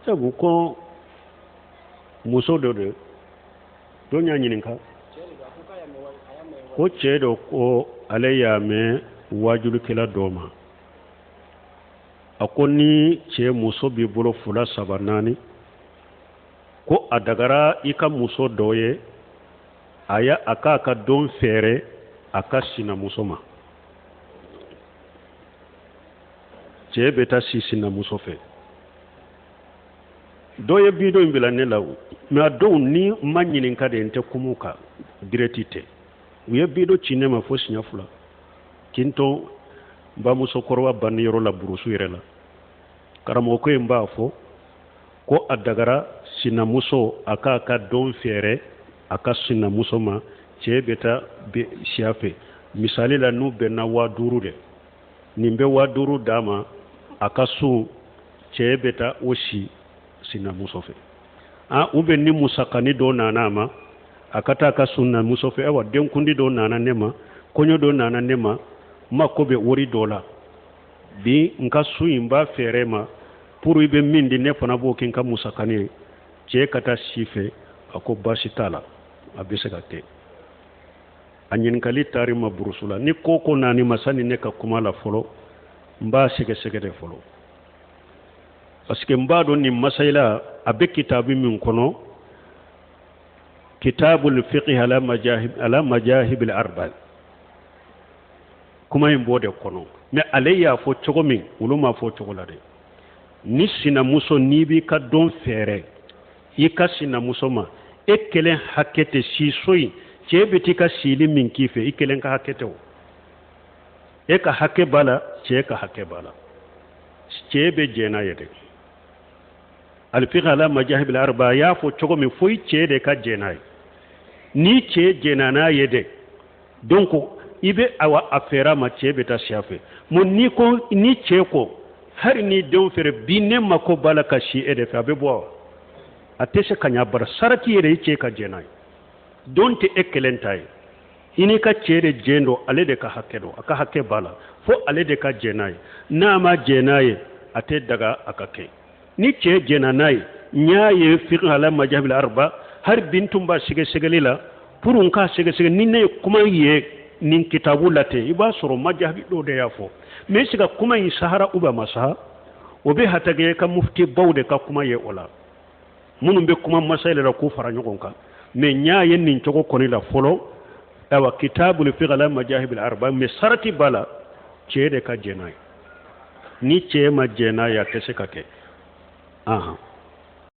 Sabu ko muso dɔ de don y'a ɲininka ko cɛ dɔ ko ale y'a mɛn waajulikɛla dɔ ma, a ko ni cɛ muso b'i bolo fila, saba, naani, ko a dagara i ka muso dɔ ye, a ya a k'a ka don fɛɛrɛ a ka sinamuso ma. Cɛ bɛ taa si sinamuso fɛ. Dɔ ye video in bila ne la o, mais a dɔw ni n ma ɲininka de, n tɛ kuma u kan direct tɛ. U ye video ci ne ma fo siɲɛ fila k'i to n bamusokɔrɔba banniyɔrɔ la, burusu yɛrɛ la. Karamɔgɔ ko in b'a fɔ ko a dagara sinamuso a k'a ka don fɛɛrɛ a ka sinamuso ma, cɛ bɛ taa si a fɛ. Misali la, n'u bɛnna 5000 de, nin bɛ 5000 d'a ma a ka sun, cɛ bɛ taa o si sinamuso fɛ. Ah, ou bien ni musakani dɔ nana a ma, a ka taa a ka sinamuso fɛ. Ayiwa, denkundi dɔ nana ne ma, kɔɲɔ dɔ nana ne ma, n mako bɛ wari dɔ la bi, n ka sun in b'a fɛɛrɛ ma pour i bɛ min di ne fana b'o kɛ n ka musakani ye. Cɛ ka taa si fɛ, a ko baasi t'a la, a bɛ se ka kɛ. A ɲininkali taari ma burusu la. Ni ko ko naani ma, sani ne ka kuma la fɔlɔ, n b'a sɛgɛsɛgɛ de fɔlɔ, parce que n b'a dɔn nin masayila a bɛ kitabu min kɔnɔ, kitabul fiqh ala majahib, ala majahib al arba, kuma in b'o de kɔnɔ. Mais ale y'a fɔ cogo min, olu m'a fɔ cogo la dɛ. Ni sinamuso, n'i b'i ka don fɛɛrɛ i ka sinamuso ma, e kelen hakɛ tɛ si so in. Cɛ bɛ t'i ka sili min k'i fɛ, i kelen ka hakɛ tɛ o. E ka hakɛ b'a la, cɛ ka hakɛ b'a la, cɛ bɛ jɛn n'a ye dɛ. Alfiqh ala majahibil arba, a y'a fɔ cogo min, fo i cɛ de ka jɛn n'a ye. Ni cɛ jɛnna n'a ye dɛ, donc i bɛ awa a fɛɛrɛ ma, cɛ bɛ taa si a fɛ. Mun ni ko ni cɛ ko hali ni denw fɛrɛ bi, ne mako b'a la ka si e de fɛ, a bɛ bɔ wa? A tɛ se ka ɲa bara. Sarati yɛrɛ, i cɛ ka jɛn n'a ye. Don tɛ e kelen ta ye, i n'i ka cɛ de jɛn don. Ale de ka hakɛ don, a ka hakɛ b'a la, fo ale de ka jɛn n'a ye. N'a ma jɛn n'a ye, a tɛ daga a ka kɛ. Ni cɛ jɛnna n'a ye, n y'a ye fiqh ala majahibil arba. Hali bi n tun b'a sɛgɛsɛgɛli la pour n k'a sɛgɛsɛgɛ. Ni ne ye kuma ye nin kitabu la ten, i b'a sɔrɔ majahabi dɔw de y'a fɔ. Mais est-ce que kuma in sahara ou bien ma saha, o bɛ hatagɛ ka mufti baw de ka kuma ye o la, minnu bɛ kuma masayila la k'u fara ɲɔgɔn kan. Mais n y'a ye nin cogo kɔni la fɔlɔ, ayiwa, kitabul fiqh ala majahibil arba. Mais sarati b'a la, cɛ de ka jɛn n'a ye. Ni cɛ ma jɛn n'a ye, a tɛ se ka kɛ. Ahan.